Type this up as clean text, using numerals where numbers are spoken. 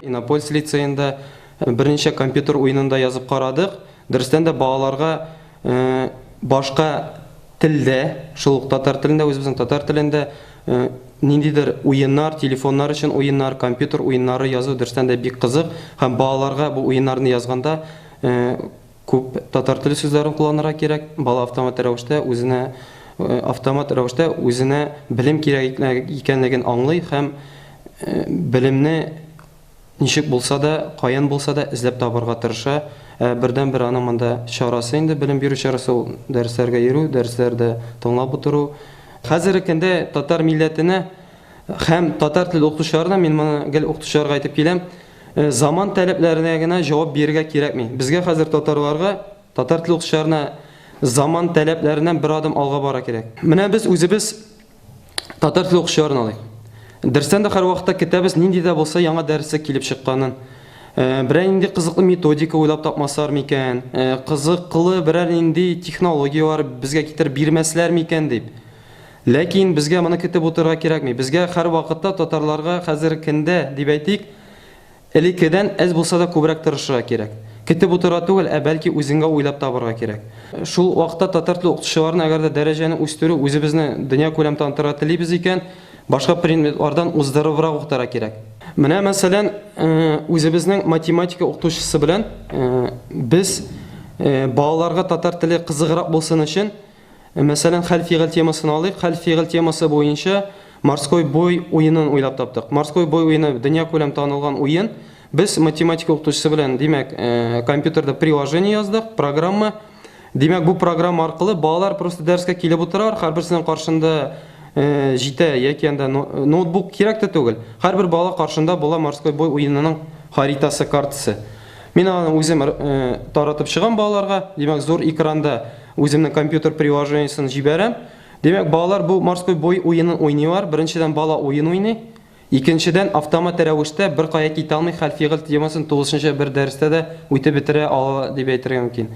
Иннополис лицеенда берничә компьютер уенын да язып карадык. Дөрестән дә балаларга башка телдә, шул ук татар телендә, үзебезнең татар телендә ниндидер уеннар, телефоннар өчен уеннар, компьютер уеннары язу дөрестән дә бик кызык һәм балаларга бу уеннарны язганда күп татар теле сүзләрен кулланырга кирәк. Бала автомат рәвештә үзенә автомат рәвештә үзенә белем кирәк икәнлеген аңлый һәм белемне ничек булса да, каян булса да эзләп табарга тырыша. Ә бердәнбер аның монда чарасы инде, белем бирү чарасы ул дәресләргә йөрү, дәресләрдә тыңлап утыру. Хәзерге көндә татар милләтенә һәм татар теле укытучыларына, мин моны гел укытучыларга әйтеп киләм, заман таләпләренә генә җавап бирергә кирәкми. Безгә хәзер татарларга, татар теле укытучыларына заман таләпләреннән бер адым алга бара кирәк. Менә без үзебез Татар теле укучыларын алыйк. Дәрестән дә һәрвакытта көтәбез нинди дә булса яңа дәреслек килеп чыкканын. Берәр нинди кызыклы методика уйлап тапмаслар микән, кызыклы берәр нинди технологияләр безгә китереп бирмәсләр микән дип. Ләкин безгә моны көтеп утырырга кирәкми. Безгә һәрвакытта татарларга хәзер көндә дип әйтик, Элеккедән әз булса да күбрәк тырышырга кирәк. Көтеп утырырга түгел, ә бәлки үзеңгә уйлап табырга кирәк. Шул вакытта татар теле укытучыларына әгәр дә дәрәҗәне үстерү, үзебезне дөньякүләм танытырга телибез икән, башка предметлардан уздырыбрак укытырга кирәк. Менә, мәсәлән, үзебезнең математика укытучысы белән без балаларга татар теле кызыграк булсын өчен, Мәсәлән, хәл-фигыль темасын алыйк. Хәл-фигыль темасы буенча Морской бой уенын уйлап таптык. Морской бой уены дөньякүләм танылган уен. Без математика укытучысы белән, димәк, компьютерда приложение яздык, программа. Димәк, бу программа аркылы балалар просто дәрескә килеп утыралар, һәрберсенең каршында җитә яки анда ноутбук кирәк тә түгел. Һәрбер бала каршында була Морской бой уенының харитасы, картасы. Мин аны үзем таратып чыгам балаларга. Димәк, зур экранда Үземнең компьютер приложениесен җибәрәм. Димәк, балалар бу морской бой уенын уйныйлар. Беренчедән, бала уен уйный. Икенчедән, автомат рәвештә беркая китә алмый, хәл-фигыль темасын тулысынча бер дәрестә дә үтеп бетерә ала дип әйтергә мөмкин.